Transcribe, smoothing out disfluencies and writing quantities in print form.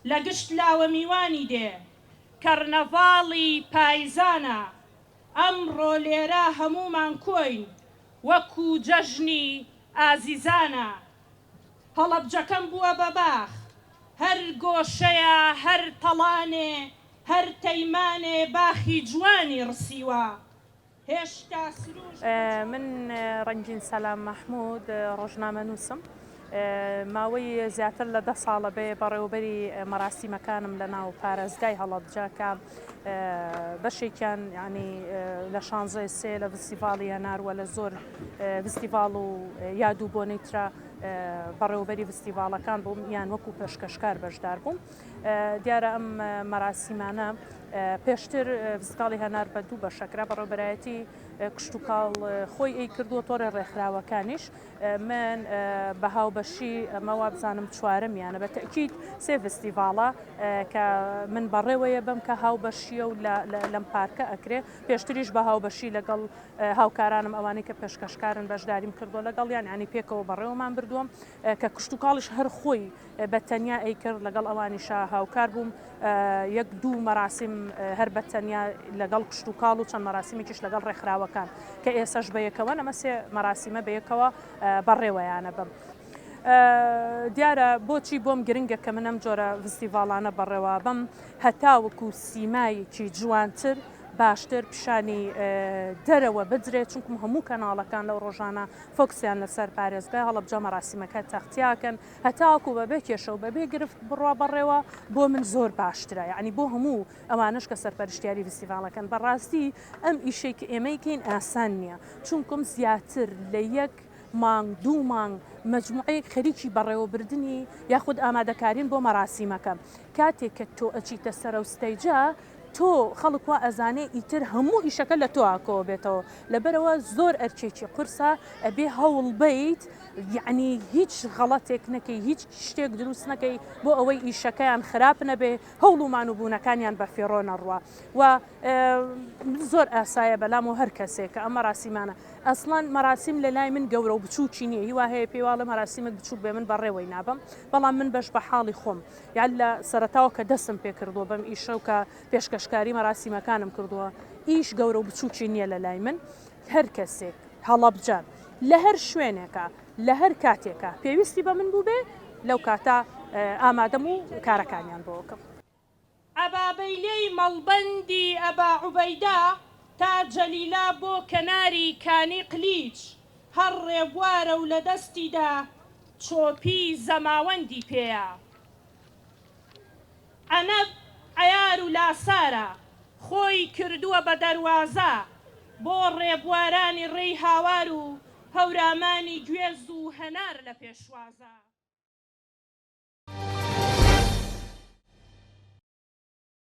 لە گشت لاوە میوانی دێ، کەڕنەڤاڵی پایزانە، ئەمڕۆ لێرە هەموومان کۆین، وەکو جەژنی ئازیزانە. هەڵەبجەکەم بووە بە باخ، هەر گۆشەیە، هەر تەڵانێ، هەر تەیمانێ باخی جوانی ڕسیوە. هێشتا سروشت بە من ڕەنگین سەلام مەحمود ڕۆژنامەنووسم، ماوەی زیاتر لە دە ساڵە بێ بەڕێوەبەری مەراسیمەکانم لە ناو پارێزگای هەڵەبجە کە بەشێکیان یانی لە شانزەی سێ لە ڤستیڤاڵی هەنار وە لە زۆر ڤستیڤاڵ و یاد و بۆنەی ترا بەڕێوەبەری ڤستیڤاڵەکان بووم یان وەکو پێشکەشکار بەشدار بووم. دیارە ئەم مەراسیمانە پێشتر ڤستیڤاڵی هەنار بە دوو بەشەکرا بەڕێوەبەرایەتی کشتوکاڵ خۆی ئەی کردووە تۆڕێ ڕێکخراوەکانیش من بە هاوبەشی ئەمە وابزانم چوارەمیانە بە تەئکید سێ ڤستیڤاڵە کە من بەڕێوەیە بەم کە هاوبەشیە و لەم پارکە ئەکرێ پێشتریش بە هاوبەشی لەگەڵ هاوکارانم ئەوانەی کە پێشکەشکارن بەشداریم کردووە لەگەڵیان ینی پێکەوە بەڕێوەمان بردووە کە کشتوکاڵیش هەر خۆی بە تەنیا ئەیکرد لەگەڵ ئەوانیشا هاوکار بووم یەک دوو مەراسیم هەر بە تەنیا لەگەڵ کشتوکاڵ و چەند مەراسیمێکیش لەگەڵ ڕێکخراوەکان کە ئێسەش بە یەکەوەن ئەمە سێ مەراسیمە بە یەکەوە بەڕێوەیانە بم. دیارە بۆچی بۆم گرنگە کە من ئەم جۆرە ڤستیڤاڵانە بەڕێوە بەم هەتاوەکو سیمایەکی جوانتر باشتر پیشانی دەرەوە بدرێت چونکم هەموو کەناڵەکان لەو ڕۆژانە فۆکسیان لەسەر پارێزگای هەڵەبجە مەراسیمەکە تەختیاکەن هەتاوەکو بەبێ کێشە و بەبێ گرفت بڕوا بەڕێوە بۆ من زۆر باشترە یەعنی بۆ هەموو ئەوانەش کە سەرپەرشتیاری ڤیستیڤاڵەکەن بەڕاستی ئەم ئیشەی کە ئێمەی کەین ئاسان نییە چونکم زیاتر لە یەک مانگ دوو مانگ مەجموعەیەک خەریکی بەڕێوەبردنی یاخود ئامادەکارین بۆ مەراسیمەکە کاتێک کە تۆ ئەچیتە سەرەو ستەیجە تۆ خەڵک وا ئەزانێ ئیتر هەموو ئیشەکە لە تۆ کۆ بێتەوە لەبەرئەوە زۆر ئەرکێکی قورسە ئەبێ هەوڵ بەیت یەعنی هیچ غەڵەتێک نەکەی هیچ شتێک دروست نەکەی بۆ ئەوەی ئیشەکەیان خراپ نەبێ هەوڵ و مانوبوونەکانیان بە فیڕۆ نەڕوا و زۆر ئاسایە بەلام و هەر کەسێک کە ئەم مەراسیمانە ئەسڵەن مەراسیم لە لای من گەورە و بچووکی نییە هیوا هەیە پێی واڵێ مەراسیمێک بچووک بێ من بەڕێوەی نابەم بەڵام من بەش بە حاڵی خۆم یان لە سەرەتاوە کە دەستم پێ کردووە بەم ئیشە و کە پێشکەشکاری مەراسیمەکانم کردووە ئیش گەورە و بچووکی نییە لە لای من هەر کەسێک هەڵەبجە لە هەر شوێنێکە لە هەر کاتێکە پێویستی بە من بووبێ لەو کاتە ئامادەم و کارەکانیان بۆ ئەکەم. عەبابەیلەی مەڵبەندی ئەبا عوبەیدە تا جەلیلا بۆ کەناری کانی قلیچ هەر ڕێبوارە و لە دەستیدا چۆپی زەماوەندی پێیە. عەنەب عەیار و لاسارە خۆی کردووە بە دەروازە بۆ ڕێبوارانی ڕێی هاوار و هەورامانی گوێز و هەنار لە پێشوازە.